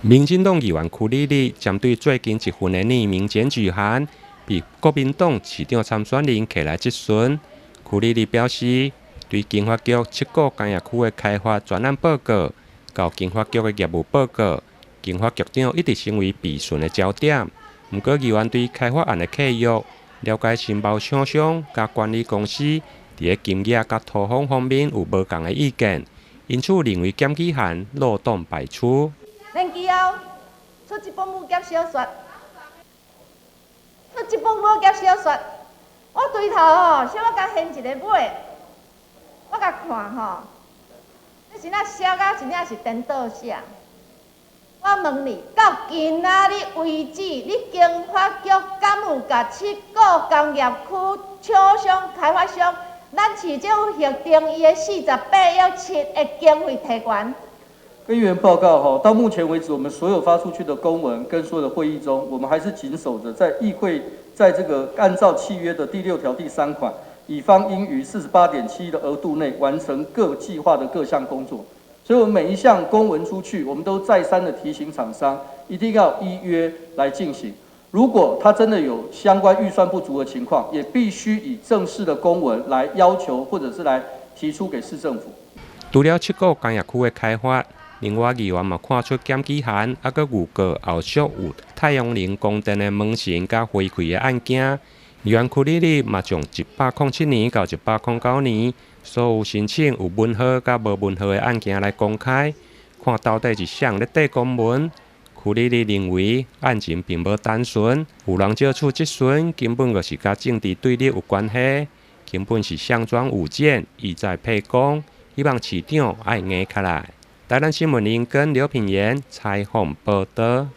民進黨議員邱莉莉針對最近一份的匿名檢舉函，被國民黨市長參選人提來質詢。邱莉莉表示，對經發局七股工業區的開發專案報告，到經發局的業務報告，經發局長一直成為備詢的焦點。毋過議員對開發案的契約，了解承包廠商佮管理公司佇咧金額佮塗風方面有無仝的意見，因此認為檢舉函漏洞百出。然後出這本武俠小說，出這本武俠小說，我對頭吼，小可共掀一个尾，我共看吼，你真正寫甲真正是顛倒寫。我問你，到今仔日為止，你經發局敢有共七股工業區廠商開發商，咱市政府核定伊的48億7的經費提懸？跟議員報告哈，到目前為止，我們所有發出去的公文跟所有的會議中，我們還是謹守着在議會，在這個按照契約的第6條第3款，乙方應於48.7億的額度內完成各計劃的各項工作。所以，我們每一項公文出去，我們都再三的提醒廠商，一定要依約來進行。如果他真的有相關預算不足的情況，也必須以正式的公文來要求，或者是來提出給市政府。除了七股工業區的開發，另外議員嘛看出檢舉函，猶閣預告後續有太陽能光電的門神佮回饋的案件。議員邱莉莉嘛將107年到109年所有申請有文號佮無文號的案件來公開，看到底是誰咧綴公文。邱莉莉認為案情並無單純，有人借此質詢，根本就是佮政治對立有關係，根本是項莊舞劍，意在沛公，希望市長愛硬起來。台南新聞林跟劉品言採訪報導。